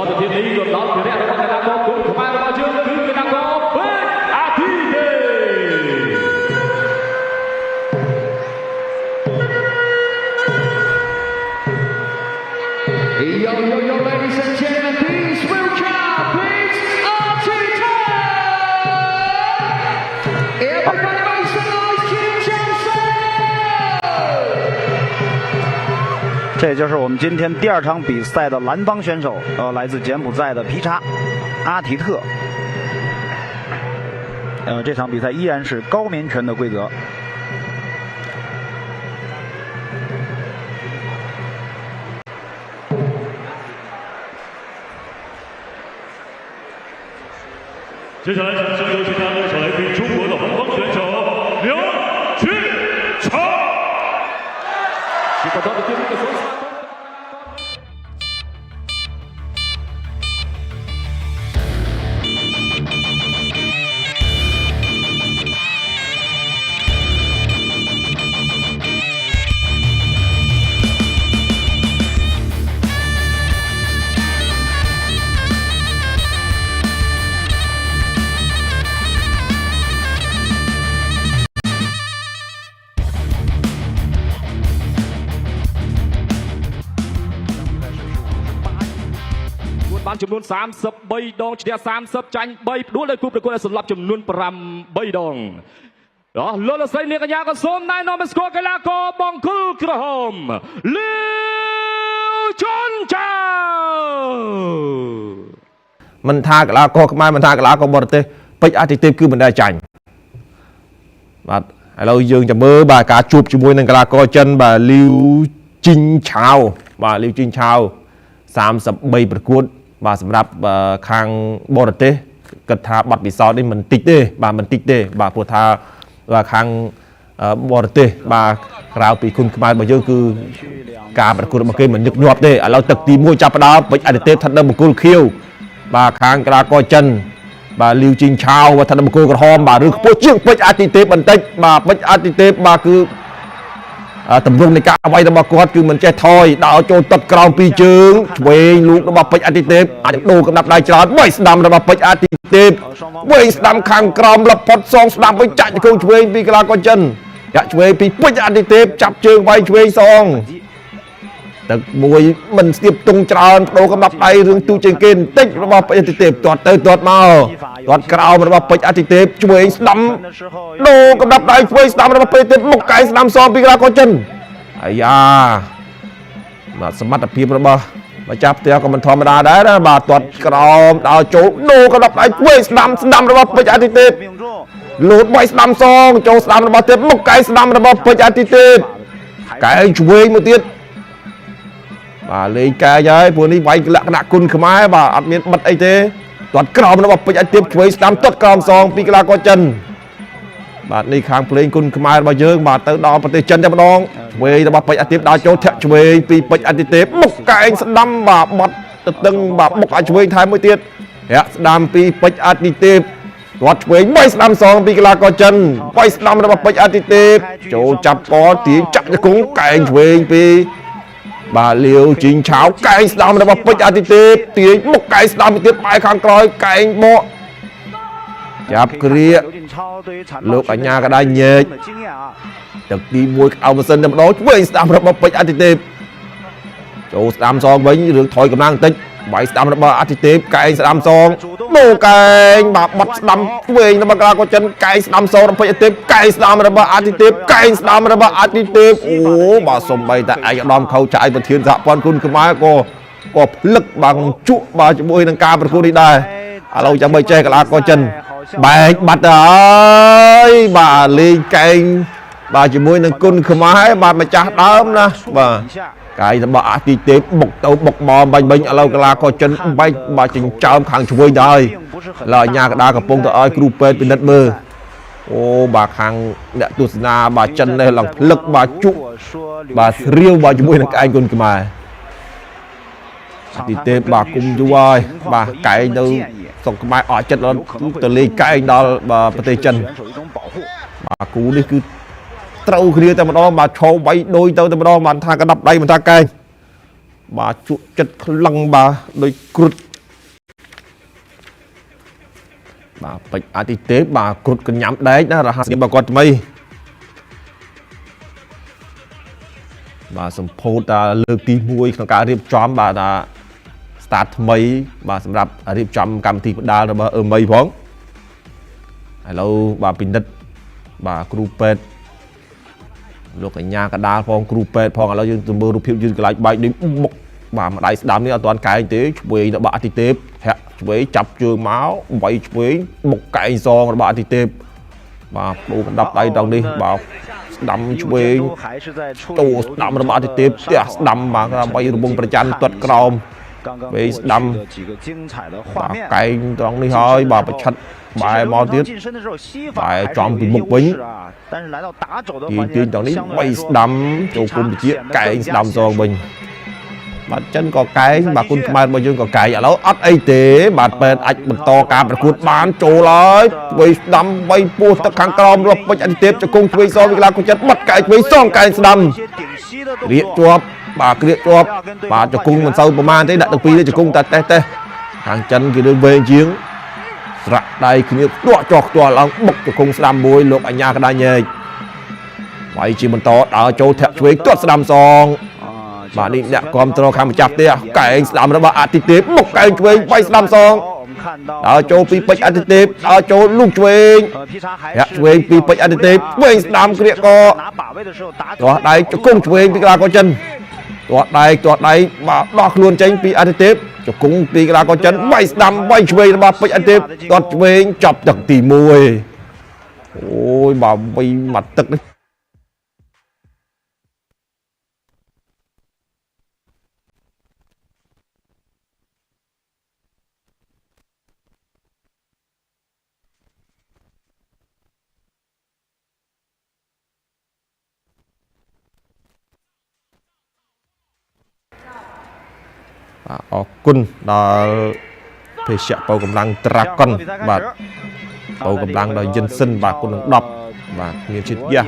ទៅទៀតនេះក៏ដល់ភារៈរបស់កីឡាករគុណខ្មែររបស់យើងគឺកីឡាករពេជ្រអាទិទេ Yo, yo, yo, ladies and gentlemen, please welcome Prince Artite! Everybody make some noise, Jim Johnson! 这就是我们今天第二场比赛的蓝方选手，来自柬埔寨的皮查阿提特。这场比赛依然是高棉拳的规则。接下来，掌声有请他对手来自中国的红方选手刘俊超。បន្តទៅទៀតនេះក៏សូមស្វាគមន៍ បានចំនួន33ដងឈ្នះ30ចាញ់3ផ្ដួលដោយគូប្រកួតដែលសន្លប់ចំនួន8ដងអស់លោកលោកស្រីនាងកញ្ញាក៏សូមណែនាំឲ្យស្គាល់កីឡាករបង្គោលក្រហមលីវជុនចៅ មិនថាកីឡាករខ្មែរមិនថាកីឡាករបរទេសពេជ្រអាទិទេពគឺមិនដែលចាញ់បាទឥឡូវយើងចាំមើលបាទការជួបជាមួយនឹងកីឡាករចិនបាទលីវជីងឆាវបាទលីវជីងឆាវ33ប្រកួត បាទសម្រាប់ខាងបរទេសគិតថាបាត់ពិសោធន៍នេះមិនតិចទេបាទមិនតិចទេបាទព្រោះថាបាទខាងបរទេសបាទក្រៅពីគុណខ្មែររបស់យើងគឺការប្រកួតរបស់គេមិនញឹកញាប់ទេឥឡូវទឹកទី1ចាប់ផ្ដើមពេជ្រអតិទេពស្ថិតនៅមង្គលខៀវបាទខាងកីឡាករចិនបាទលីវជីងឆាវបាទស្ថិតនៅមង្គលក្រហមបាទឬខ្ពស់ជាងពេជ្រអតិទេពបន្តិចបាទពេជ្រអតិទេពបាទគឺតម្រង់នៃការវាយរបស់គាត់គឺមិនចេះថយដើរចូលទឹកក្រោមពីរជើងឆ្វេងលូករបស់ពេជ្រអតិទេពអាចដូរកំដាប់ដៃច្រើនបីស្ដាំរបស់ពេជ្រអតិទេពវិញស្ដាំខាងក្រោមលផុតសងស្ដាំវិញចាក់ជង្គង់ឆ្វេងពីកីឡាករចិនចាក់ឆ្វេងពីពេជ្រអតិទេពចាប់ជើងវាយឆ្វេងសងទឹកមួយមិនស្ទាបទងច្រើនបដូរកំដាប់ដៃរឿងទូជាងគេបន្តិចរបស់ពេជ្រអតិទេពទាត់ទៅទាត់មកទាត់ក្រោមរបស់ពេជ្រអតិទេពឆ្វេងស្ដាំដូរកំដាប់ដៃឆ្វេងស្ដាំរបស់ពេជ្រអតិទេពមុខកែងស្ដាំសងពីកីឡាករចិនអាយ៉ាបាទសមត្ថភាពរបស់ម្ចាស់ផ្ទះក៏មិនធម្មតាដែរណាបាទទាត់ក្រោមដល់ចូលដូរកំដាប់ដៃឆ្វេងស្ដាំស្ដាំរបស់ពេជ្រអតិទេពលូតបីស្ដាំសងចូលស្ដាំរបស់ទេពមុខកែងស្ដាំរបស់ពេជ្រអតិទេពកែងឆ្វេងមកទៀតបាទលេងកែងហើយព្រោះនេះវាយលក្ខណៈគុណខ្មែរបាទអត់មានបិទអីទេទាត់ក្រោមរបស់ពេជ្រអតិទេពឆ្វេងស្ដាំទាត់ក្រោមសងពីកីឡាករចិនបាទនេះខាងភ្លេងគុណខ្មែររបស់យើងបាទទៅដល់ប្រទេសចិនតែម្ដងឆ្វេងរបស់ពេជ្រអតិទេពដើរចូលធាក់ឆ្វេងពីពេជ្រអតិទេពមុខកែងស្ដាំបាទបត់ទៅតឹងបាទបុកឲ្យឆ្វេងថែមមួយទៀតធាក់ស្ដាំពីពេជ្រអតិទេពទាត់ឆ្វេងបីស្ដាំសងពីកីឡាករចិនបីស្ដាំរបស់ពេជ្រអតិទេពចូលចាប់កទាញចាក់ជង្គង់កែងឆ្វេងពីបាទលាវជីងឆាវកែងស្ដាំរបស់ពេជ្រអតិទេពទាញមុខកែងស្ដាំទៅទៀតបែរខាងក្រោយកែងបកចាប់គ្រាលោកអញ្ញាក៏ដែរញែកទឹកទី1ក្អោម៉ាស៊ីនតែម្ដងឆ្វេងស្ដាំរបស់ពេជ្រអតិទេពចូលស្ដាំសងវិញរឿងថយកម្លាំងបន្តិចបាយស្ដាំរបស់អតិទេពកែងស្ដាំសងដូកែងបាទបាត់ស្ដាំឆ្វេងរបស់កីឡាករចិនកែងស្ដាំសងរបស់ពេជ្រអតិទេពកែងស្ដាំរបស់អតិទេពកែងស្ដាំរបស់អតិទេពអូបាទសំបីតែឯកឧត្តមខៅចាយប្រធានសហព័ន្ធគុណខ្មែរក៏ភ្លឹកបាទក្នុងជក់បាទជាមួយនឹងការប្រកួតនេះដែរឥឡូវចាំមើលចេះកីឡាករចិនបែកបាត់ទៅហើយបាទលេងកែងបាទជាមួយនឹងគុណខ្មែរបាទម្ចាស់ដើមណាបាទកាយរបស់អតិទេពបុកទៅបុកមកបាញ់បាញ់ឥឡូវកីឡាករចិនបែកបាទចិញ្ចើមខាងឆ្វេងដែរឡើយអាញាកដាកំពុងទៅឲ្យគ្រូពេទ្យពិនិត្យមើលអូបាទខាងអ្នកទស្សនាបាទចិននេះឡើងភ្លឹកបាទជក់បាទស្រាវបាទជាមួយនឹងកែងគុណខ្មែរអតិទេពបាទគុំយូរហើយបាទកែងទៅស្រុកខ្មែរអត់ចិត្តដល់ទៅលេងកែងដល់បាទប្រទេសចិនបាទគូនេះគឺត្រូវគ្នាតែម្ដងបាទឈោបីដូចទៅតែម្ដងបាទថាកណ្ដាប់ដៃមិនថាកែងបាទជក់ចិត្តក្លឹងបាទដូចគ្រុត បាទពេជ្រអាទិទេពបាទគ្រុតកញ្ញាំដែកណារហ័សរបស់គាត់ថ្មីបាទសម្ពោធតាលើកទី1ក្នុងការរៀបចំបាទថា start ថ្មីបាទសម្រាប់រៀបចំកម្មវិធីផ្ដាល់របស់អឺមីផងឥឡូវបាទពិនិត្យបាទគ្រូពេទ្យលោកកញ្ញាកដាលផងគ្រូពេទ្យផងឥឡូវយើងទៅមើលរូបភាពយើងកន្លែងបែកនេះបុកបាទម្ដាយស្ដាំនេះអត់ទាន់កែងទេឆ្វេងរបស់អតិទេពធាក់ឆ្វេងចាប់ជើងមកបីឆ្វេងបុកកែងសងរបស់អតិទេពបាទបូកដាប់ដៃដល់នេះបាទស្ដាំឆ្វេងចូលស្ដាំរបស់អតិទេពផ្ទះស្ដាំបាទបីរវងប្រច័នទាត់ក្រោមវេស្ដាំបាទកែងត្រង់នេះហើយបាទប្រឆិតបែរមកទៀតបែរចំពីមុខវិញទីត្រង់នេះបីស្ដាំចូលគុំវិជាកែងស្ដាំសងវិញបាទចិនក៏កែងបាទគុណខ្មែររបស់យើងក៏កែងឥឡូវអត់អីទេបាទពេទ្យអាចបន្តការប្រកួតបានចូលហើយវៃស្ដាំបីពោះទឹកខាងក្រោមរបស់ពេជ្រអតិទេពជង្គង់ឆ្វេងសងវិកលាគុចិត្តបាត់កែងឆ្វេងសងកែងស្ដាំរៀកជាប់បាទក្រៀកជាប់បាទជង្គង់មិនសូវប្រមាណទេដាក់ទាំងពីរទេជង្គង់តែតេះតេះខាងចិនគេរឿងវែងជាងស្រាក់ដៃគ្នាផ្ទាក់ចោះផ្ទាល់ឡើងបុកជង្គង់ស្ដាំមួយលោកអញ្ញាកដាញែកវាយជាបន្តដើរចូលធាក់ឆ្វេងទាត់ស្ដាំសងបាទនេះអ្នកគ្រប់គ្រងខាងម្ចាស់ផ្ទះកែងស្ដាំរបស់អតិទេពបុកកែងឆ្វេងវាយស្ដាំសងដើរចូលពីពេជ្រអតិទេពដើរចូលលូកឆ្វេងធាក់ឆ្វេងពីពេជ្រអតិទេពឆ្វេងស្ដាំក្រៀកកទាស់ដៃជង្គង់ឆ្វេងពីកីឡាករចិនទាស់ដៃទាស់ដៃបាទដោះខ្លួនចេញពីអតិទេពជង្គង់ពីកីឡាករចិនវាយស្ដាំវាយឆ្វេងរបស់ពេជ្រអតិទេពទាត់ឆ្វេងចាប់ទឹកទី1អូយបាទវាយមកទឹកនេះបាទអរគុណដល់ភេសជ្ជៈបើកម្លាំងត្រាកុនបាទបើកម្លាំងដល់យិនសិនបាទគុណនឹង10បាទមានជាតិយ៉ា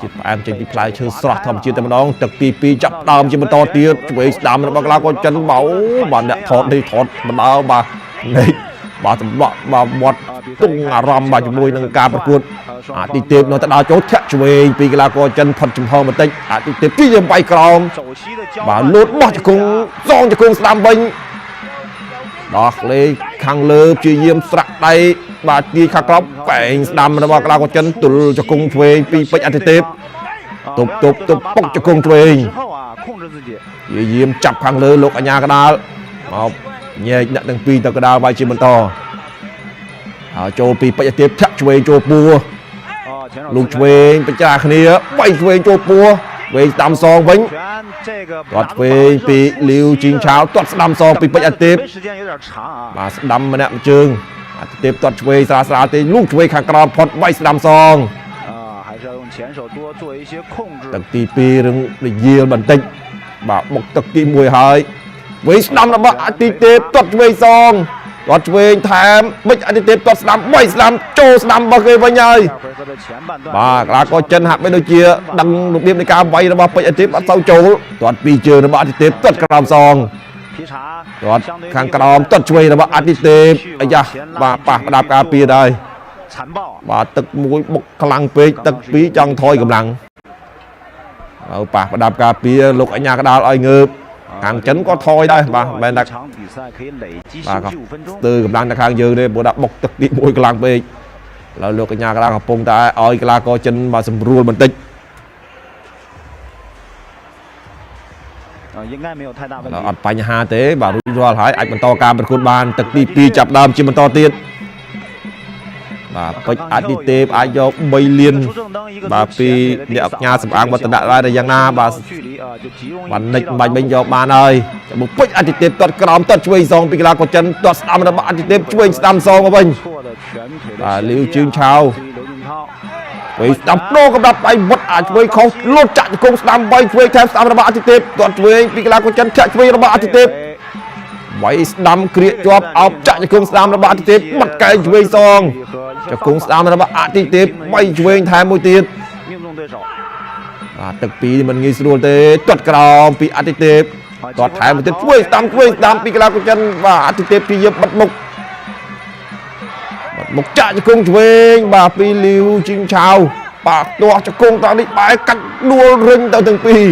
ជាតិផ្អែមចេញពីផ្លែឈើស្រស់ធម្មជាតិតែម្ដងទឹកទី2ចាប់ដើមជាបន្តទៀតឆ្វេងស្ដាំរបស់កីឡាករចិនបោបាទអ្នកថតនេះថតបណ្ដើបាទនេះបាទសម្បកបាទមាត់ទងអារម្មណ៍បាទជាមួយនឹងការប្រកួតអតិទេពនៅតែដើរចូលធាក់ឆ្វេងពីកីឡាករចិនផុតចំហបន្តិចអតិទេពទីយើងវាយក្រោមបាទលូតបោះជង្គង់សងជង្គង់ស្ដាំវិញដោះលេខាងលើព្យាយាមស្រាក់ដៃបាទទាយខាងក្រោមកែងស្ដាំរបស់កីឡាករចិនទល់ជង្គង់ឆ្វេងពីពេជ្រអតិទេពទប់ទប់ទប់ពុកជង្គង់ឆ្វេងព្យាយាមចាប់ខាងលើលោកអញ្ញាកដាលមកញែកអ្នកទាំងពីរទៅកដាលវាយជាបន្តហើយចូលពីពេជ្រអតិទេពធាក់ឆ្វេងចូលពោះលោកឆ្វេងបច្ចាគ្នាបីឆ្វេងចូលពោះវេងស្ដាំសងវិញទាត់ឆ្វេងពីលាវជីងឆាវទាត់ស្ដាំសងពីពេជ្រអតិទេពបាទស្ដាំម្នាក់មួយជើងអតិទេពទាត់ឆ្វេងស្រាលស្រាលទេលោកឆ្វេងខាងក្រោមផុតវាយស្ដាំសងទឹកទី2រឿងរយាលបន្តិចបាទបុកទឹកទី1ហើយវេងស្ដាំរបស់អតិទេពទាត់ឆ្វេងសងទាត់ឆ្វេងថែមបិចអតិទេពទាត់ស្ដាំបីស្ដាំចូលស្ដាំរបស់គេវិញហើយបាទកីឡាករចិនហាក់បីដូចជាដឹងរបៀបនៃការវាយរបស់ពេជ្រអតិទេពអត់សូវចូលទាត់ពីរជើងរបស់អតិទេពទាត់ក្រោមសងទាត់ខាងក្រោមទាត់ឆ្វេងរបស់អតិទេពអាយ៉ាបាទប៉ះផ្ដាប់ការពារដែរបាទទឹកមួយបុកខ្លាំងពេកទឹកពីរចង់ថយកម្លាំងហើយប៉ះផ្ដាប់ការពារលោកអញ្ញាកដាលឲ្យងើបខាងចិនក៏ថយដែរបាទមិនមែនថាបាទស្ទើរកម្លាំងទៅខាងយើងទេព្រោះដាក់បុកទឹកទី1កម្លាំងពេកឥឡូវលោកកញ្ញាកដាកំពុងតែឲ្យកីឡាករចិនមកសម្រួលបន្តិចអត់បញ្ហាទេបាទរួចរាល់ហើយអាចបន្តការប្រកួតបានទឹកទី2ចាប់ដើមជាបន្តទៀតបាទពេជ្រអតិទេពអាចយក3លានបាទពីអ្នកអញ្ញាសម្អាងវឌ្ឍនៈដែរតែយ៉ាងណាបាទបាទនិចបាញ់វិញយកបានហើយចាំពេជ្រអតិទេពទាត់ក្រោមទាត់ឆ្វេងសងពីកីឡាករចិនទាត់ស្ដាំរបស់អតិទេពឆ្វេងស្ដាំសងមកវិញបាទលាវជើងឆាវវិញស្ដាំដោកំដាប់ដៃវត្តអាចឆ្វេងខុសលុតចាក់ជង្គង់ស្ដាំបីឆ្វេងថែមស្ដាំរបស់អតិទេពទាត់ឆ្វេងពីកីឡាករចិនចាក់ឆ្វេងរបស់អតិទេពវាយស្ដាំក្រៀកជាប់អោបចាក់ជង្គង់ស្ដាំរបស់អតិទេពបាត់កែងឆ្វេងសងជង្គង់ស្ដាំរបស់អតិទេពបីឆ្វេងថែមមួយទៀតបាទទឹកពីរមិនងាយស្រួលទេទាត់ក្រោមពីអតិទេពទាត់ថែមមួយទៀតឆ្វេងស្ដាំឆ្វេងស្ដាំពីកីឡាករចិនបាទអតិទេពព្យាយាមបិទមុខ មកចាក់ជង្គង់ឆ្វេងបាទពីលីវជីងឆាវបាទទាស់ជង្គង់តនេះបែរកាច់ដួលរិញទៅទាំងពីរ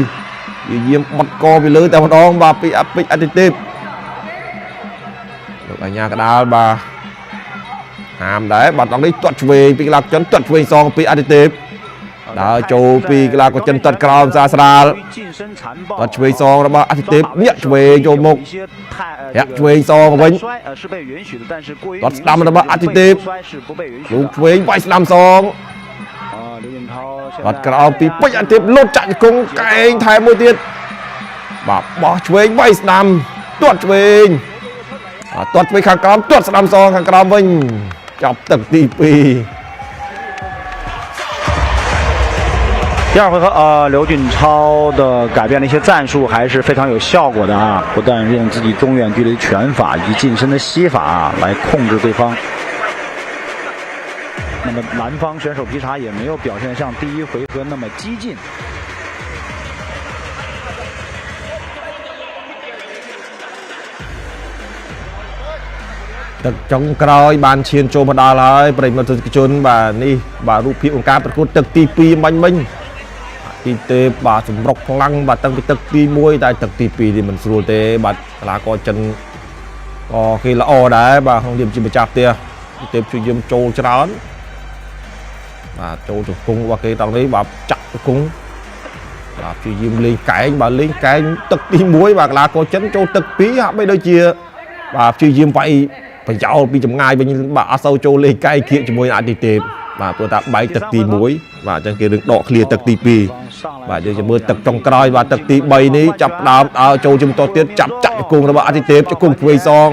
យាយាមបត់កពីលើតែម្ដងបាទពីអភិចអតិទេពលោកអញ្ញាកដាលបាទហាមដែរបាទតនេះទាត់ឆ្វេងពីកីឡាចិនទាត់ឆ្វេងសងពីអតិទេពដើរចូលពីកីឡាចិនទាត់ក្រោមស្រាលស្រាលទាត់ឆ្វេងសងរបស់អតិទេពញាក់ឆ្វេងចូលមុខញាក់ឆ្វេងសងវិញទាត់ស្ដាំរបស់អតិទេពលោកឆ្វេងវាយស្ដាំសងទាត់ក្រោមពីពេជ្រអតិទេពលុតចាក់ជង្គង់កែងថែមមួយទៀតបាទបោះឆ្វេងវាយស្ដាំទាត់ឆ្វេងទាត់ឆ្វេងខាងក្រោមទាត់ស្ដាំសងខាងក្រោមវិញចាប់ទឹកទី2第二回合，刘俊超的改变了一些战术，还是非常有效果的啊！不但用自己中远距离拳法以及近身的膝法啊来控制对方。那么蓝方选手皮查也没有表现像第一回合那么激进。ទឹកចុងក្រោយបានឈានចូលមកដល់ហើយប្រិយមិត្តទស្សនិកជនបាទនេះបាទរូបភាពអង្គការប្រកួតទឹកទី2បាញ់មិញទីទេបាទសម្រុកខ្លាំងបាទតាំងពីទឹកទី1តែទឹកទី2នេះមិនស្រួលទេបាទកីឡាករចិនក៏គេល្អដែរបាទក្នុងនាមជាម្ចាស់ផ្ទះទីទេជួយយាមចូលច្រើនបាទចូលជង្គង់របស់គេតង់នេះបាទចាក់ជង្គង់បាទជួយយាមលេងកែងបាទលេងកែងទឹកទី1បាទកីឡាករចិនចូលទឹក2ហាក់បីដូចជាបាទព្យាយាមវាយប្រយោលពីចម្ងាយវិញបាទអត់សូវចូលលេងកែងគៀកជាមួយអតិទេពបាទព្រោះថាបែកទឹកទី1បាទអញ្ចឹងគេរឿងដកឃ្លាទឹកទី2បាទយើងจะមើលទឹកចុងក្រោយបាទទឹកទី3នេះចាប់ដើមដើរចូលជំទាស់ទៀតចាប់ចាក់ជង្គង់របស់អតិទេពជង្គង់ឆ្វេងសង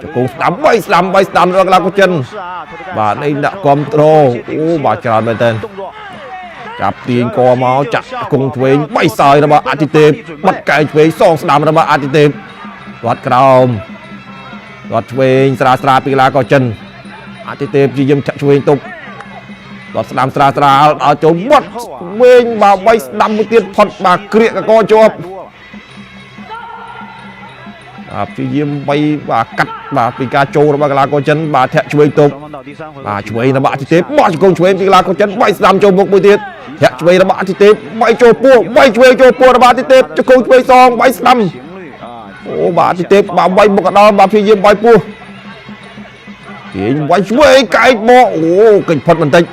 ជង្គង់ស្ដាំបីស្ដាំបីស្ដាំរបស់កីឡាករចិនបាទនេះដាក់គ្រប់ត្រូលអូបាទច្រើនមែនទែនចាប់ទាញកមកចាក់ជង្គង់ឆ្វេងបីសើយរបស់អតិទេពបាត់កែងឆ្វេងសងស្ដាំរបស់អតិទេពទាត់ក្រោមទាត់ឆ្វេងស្រាលស្រាលពីកីឡាករចិនអតិទេពព្យាយាមចាក់ឆ្វេងទប់ទាត់ស្ដាំស្រាលស្រាលដល់ចូលមាត់ឆ្វេងបាទបីស្ដាំមួយទៀតផុតបាទក្រៀកកជាប់បាទព្យាយាមបីបាទកាត់បាទពីការចូលរបស់កីឡាករចិនបាទធាក់ឆ្វេងទប់បាទឆ្វេងរបស់អតិទេពបោះជង្គង់ឆ្វេងពីកីឡាករចិនបីស្ដាំចូលមុខមួយទៀតធាក់ឆ្វេងរបស់អតិទេពបីចូលពោះបីឆ្វេងចូលពោះរបស់អតិទេពជង្គង់ឆ្វេងសងបីស្ដាំអូបាទអតិទេពបាទបីមុខកដល់បាទព្យាយាមបីពោះទាញវាយឆ្វេងកែកមកអូកិច្ចផុតបន្តិច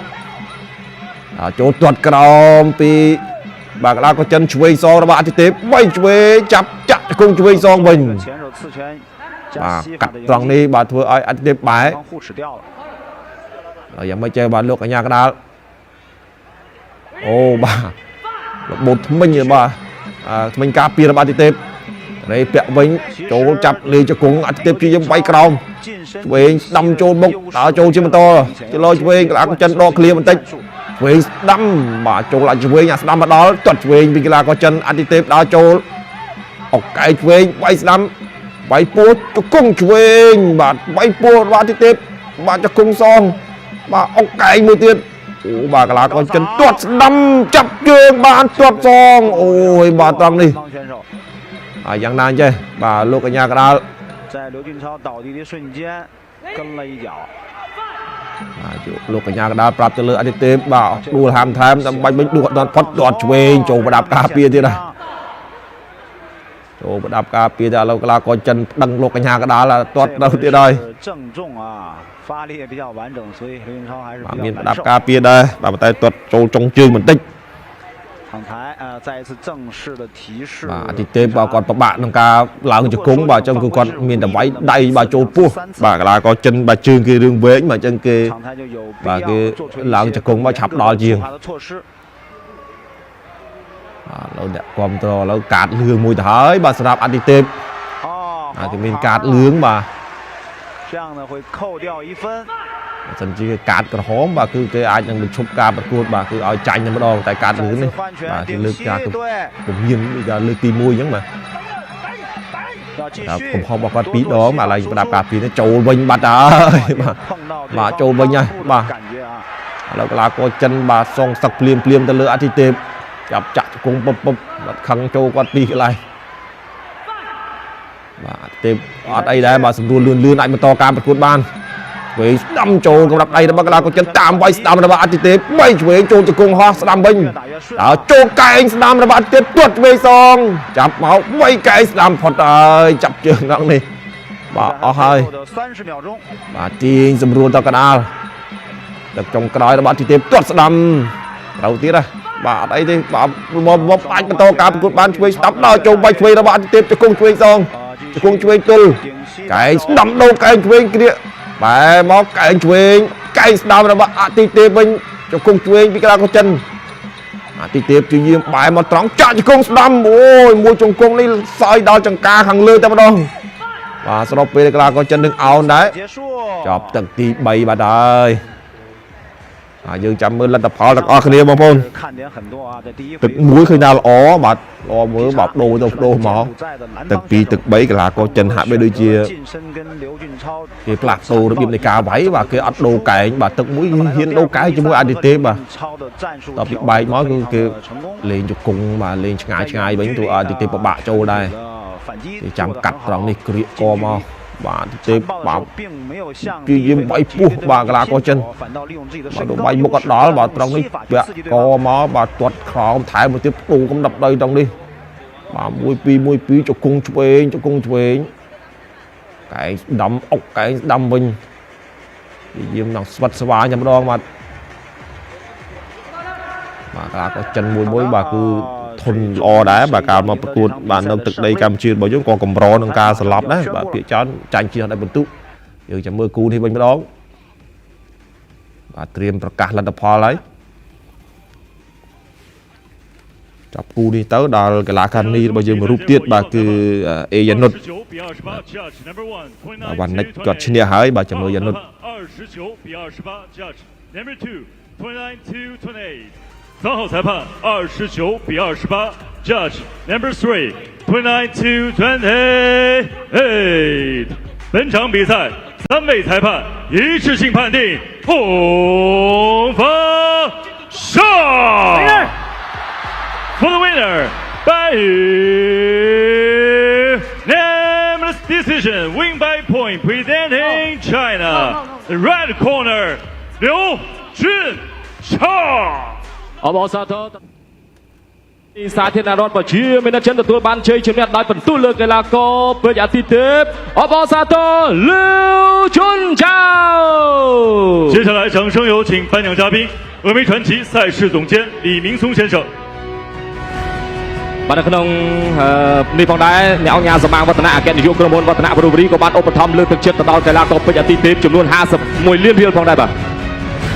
ចូលទាត់ក្រោមពីបាទកីឡាករចិនឆ្វេងសងរបស់អតិទេពបីឆ្វេងចាប់ចាក់ជង្គង់ឆ្វេងសងវិញបាទកាត់ត្រង់នេះបាទធ្វើឲ្យអតិទេពបែរយ៉ាងមិនចេះបាទលោកកញ្ញាកដាលអូបាទរបូតថ្មិញបាទថ្មិញការពាររបស់អតិទេពរេពាក់វិញចូលចាប់លេងជង្គង់អតិទេពព្យាយាមវាយក្រោមឆ្វេងស្ដាំចូលមុខដើរចូលជាបន្តចលោឆ្វេងកីឡាករចិនដកឃ្លាបន្តិចឆ្វេងស្ដាំបាទចូលអាចឆ្វេងអាស្ដាំមកដល់ទាត់ឆ្វេងពីកីឡាករចិនអតិទេពដើរចូលអុកកែឆ្វេងវាយស្ដាំវាយពោះជង្គង់ឆ្វេងបាទវាយពោះរបស់អតិទេពបាទជង្គង់សងបាទអុកកែមួយទៀតអូបាទកីឡាករចិនទាត់ស្ដាំចាប់ជើងបានទាត់សងអូយបាទត្រង់នេះយ៉ាងណាចេះបាទលោកកញ្ញាកដាលបាទលោកកញ្ញាកដាលប្រាប់ទៅលើអតិទេពបាទដួលហាមថែមតែបាច់វិញដួលដល់ផុតទាត់ឆ្វេងចូលប្រដាប់ការពារទៀតណាចូលប្រដាប់ការពារតែឥឡូវកីឡាករចិនប្តឹងលោកកញ្ញាកដាលទាត់ទៅទៀតហើយបាទមានប្រដាប់ការពារដែរបាទតែទាត់ចូលចុងជើងបន្តិចបាទអតិទេពបាទគាត់ពិបាកក្នុងការឡើងជង្គង់បាទអញ្ចឹងគឺគាត់មានតែវាយដៃបាទចូលពោះបាទកីឡាករចិនបាទជើងគេរឿងវែងបាទអញ្ចឹងគេបាទគេឡើងជង្គង់មកឆាប់ដល់ជាងបាទឥឡូវអ្នកគ្រប់គ្រងឥឡូវកាតលឿងមួយទៅហើយបាទសម្រាប់អតិទេពបាទគេមានកាតលឿងបាទបើសិនជាកាតក្រហមបាទគឺគេអាចនឹងបញ្ឈប់ការប្រកួតបាទគឺឲ្យចាញ់តែម្ដងតែកាតលឿងនេះបាទគេលើកការពមៀនលើកទី1អញ្ចឹងបាទកំហុសរបស់គាត់2ដងបាទឥឡូវប្រដាប់ការពារនេះចូលវិញបាត់ហើយបាទបាទចូលវិញហើយបាទឥឡូវកីឡាករចិនបាទសងសឹកភ្លាមភ្លាមទៅលើអតិទេពចាប់ចាក់ជង្គង់ពឹបពឹបបាទខឹងចូលគាត់ពីកន្លែងបាទអតិទេពអត់អីដែរបាទសម្រួលលឿនលឿនអាចបន្តការប្រកួតបាន ឆ្វេងស្ដាំចូលកម្រាប់ដៃរបស់កីឡាករចិនតាមវាយស្ដាំរបស់អតិទេពបីឆ្វេងចូលជង្គង់ហោះស្ដាំវិញដល់ចូលកែងស្ដាំរបស់អតិទេពទាត់ឆ្វេងសងចាប់មកវាយកែងស្ដាំផុតហើយចាប់ជើងដល់នេះបាទអស់ហើយ 的30秒钟， បាទទាញសម្រួលដល់កណ្ដាលទឹកចុងក្រោយរបស់អតិទេពទាត់ស្ដាំត្រូវទៀតហ៎បាទអត់អីទេបាទមកមកអាចបន្តការប្រកួតបានឆ្វេងស្ដាំដល់ចូលវាយឆ្វេងរបស់អតិទេពជង្គង់ឆ្វេងសងជង្គង់ឆ្វេងទល់ 顶膝 កែងស្ដាំដូរកែងឆ្វេងគ្រាកបែរមកកែងឆ្វេងកែងស្ដាំរបស់អតិទេពវិញជង្គង់ឆ្វេងពីកីឡាករចិនអតិទេពព្យាយាមបែរមកត្រង់ចាក់ជង្គង់ស្ដាំអូយមួយជង្គង់នេះសើយដល់ចង្ការខាងលើតែម្ដងបាទស្របពេលកីឡាករចិននឹងអោនដែរ 结束。 ចប់ទឹកទី3បាត់ហើយហើយយើងចាំមើលលទ្ធផលទាំងអស់គ្នាបងប្អូន 看点很多啊，在第一 ទឹក 回合 មួយឃើញថាល្អបាទល្អមើលបាទដូរទៅដូរមកទឹក2ទឹក3កីឡាករចិនហាក់បីដូចជា 近身跟刘俊超 គេផ្លាស់ប្ដូររបៀបនៃការវាយបាទគេអត់ដូរកែងបាទទឹកមួយហ៊ានដូរកែងជាមួយអតិទេពបាទ 超的战术 ដល់ពីបែកមកគឺគេ 成功 លេងជង្គង់បាទលេងឆ្ងាយឆ្ងាយវិញទោះអតិទេពពិបាកចូលដែរ 反击 គេចាំកាត់ត្រង់នេះក្រៀកកមកបាទអតិទេពបាទ 并没有像 ព្យាយាមវាយពោះបាទកីឡាករចិន 反倒利用自己的 បាទ 身 高 ទៅវាយមុខអត់ដល់បាទត្រង់នេះពាក់កមកបាទទាត់ក្រោមថែមមួយទៀតដូរកំដប់ដីត្រង់នេះបាទ1 2 1 2ជង្គង់ឆ្វេងជង្គង់ឆ្វេងកែងស្ដាំអុកកែងស្ដាំវិញព្យាយាមនឹងស្វិតស្វាញតែម្ដងបាទបាទកីឡាករចិនមួយមួយបាទគឺធន់ល្អដែរបាទកាលមកប្រកួតបាទនៅទឹកដីកម្ពុជារបស់យើងក៏កម្រនឹងការស្លាប់ដែរបាទភាគច្រើនចាញ់ជះដោយបន្ទុកយើងចាំមើលគូនេះវិញម្ដងបាទត្រៀមប្រកាសលទ្ធផលហើយចាប់គូនេះទៅដល់កីឡាការីរបស់យើងមួយរូបទៀតបាទគឺអេយ៉ានុត 29比28，Judge number one， បាទវ៉ានិចគាត់ឈ្នះហើយបាទចាំមើលយ៉ានុត 29比28，Judge number two，29 to 28。三号裁判29比28，Judge number three，29 to 28。本场比赛三位裁判一致性判定红方胜。For the winner by unanimous decision, win by point, presenting China, the red corner, 刘俊超。 អបអរសាទរទីសាធារណរដ្ឋប្រជាមានិតចិនទទួលបានជ័យជំនះដោយបន្ទុះលើកីឡាករពេជ្រអាទិទេពអបអរសាទរលូជុនចៅ 接下来，掌声有请颁奖嘉宾，峨眉传奇赛事总监李明松先生。 បាទនៅក្នុងអឺនេះផងដែរអ្នកអង្គការសមាវឌ្ឍនៈអគ្គនាយកក្រុមហ៊ុនវឌ្ឍនៈប្រូវរីក៏បានឧបត្ថម្ភលើកទឹកចិត្តទៅដល់កីឡាករពេជ្រអាទិទេពចំនួន51លានរៀលផងដែរបាទ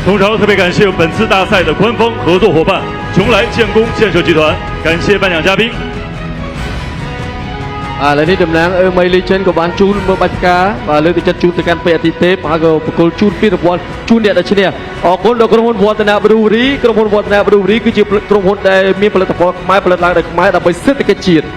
同时，特别感谢本次大赛的官方合作伙伴邛崃建工建设集团，感谢颁奖嘉宾。 បាទឥឡូវនេះតំណាងអឺមីលីចិនក៏បានជូនមើលបាច់ផ្កាបាទលើកទឹកចិត្តជូនទៅកាន់ពេជ្រអាទិទេពហើយក៏ប្រគល់ជូនពានរង្វាន់ជូនអ្នកដែលឈ្នះអរគុណដល់ក្រុមហ៊ុនវឌ្ឍនៈ Brewery ក្រុមហ៊ុនវឌ្ឍនៈ Brewery គឺជាក្រុមហ៊ុនដែលមានផលិតផលខ្មែរផលិតឡើងដោយខ្មែរដើម្បីសេដ្ឋកិច្ចជាតិ។